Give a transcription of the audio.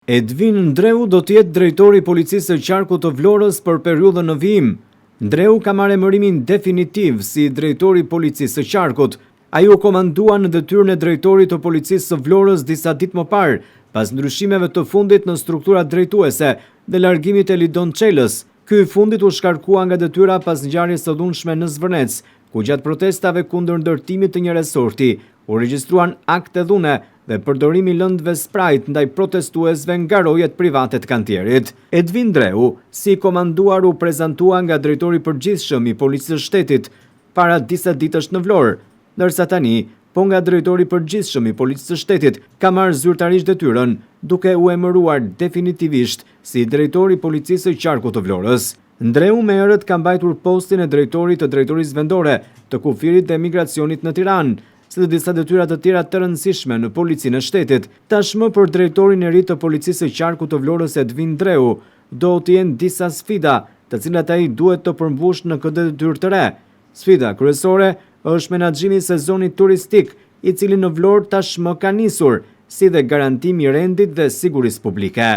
Edvin Ndreu do të jetë drejtor i Policisë së Qarkut të Vlorës për periudhën në vijim. Ndreu ka marrë emërimin definitiv si drejtor i Policisë së Qarkut. Ai u komandua në detyrën e drejtorit të Policisë së Vlorës disa ditë më parë, pas ndryshimeve të fundit në strukturat drejtuese dhe largimit të Elidon Çelës. Ky i fundit u shkarkua nga detyra pas ngjarjes së dhunshme në Zvërnec, ku gjatë protestave kundër ndërtimit të një resorti, u regjistruan akte dhune dhe përdorimi i lëndëve sprajt ndaj protestuesve nga rojet private të kantierit. Edvin Ndreu, si i komanduar u prezantua nga drejtori i përgjithshëm i Policisë së Shtetit para disa ditësh në Vlorë, ndërsa tani po nga drejtori i përgjithshëm i Policisë së Shtetit ka marrë zyrtarisht detyrën, duke u emëruar definitivisht si drejtor i Policisë së Qarkut të Vlorës. Ndreu më herët ka mbajtur postin e drejtorit të Drejtorisë Vendore të Kufirit dhe Migracionit në Tiranë, si dhe disa detyra të tjera të rëndësishme në Policinë e Shtetit. Tashmë për drejtorin e ri të Policisë së Qarkut të Vlorës Edvin Ndreu, do të jenë disa sfida, të cilat ai duhet të përmbushë në këtë detyrë të re. Sfida kryesore është menaxhimi i sezonit turistik, i cili në Vlorë tashmë ka nisur, si dhe garantimi i rendit dhe sigurisë publike.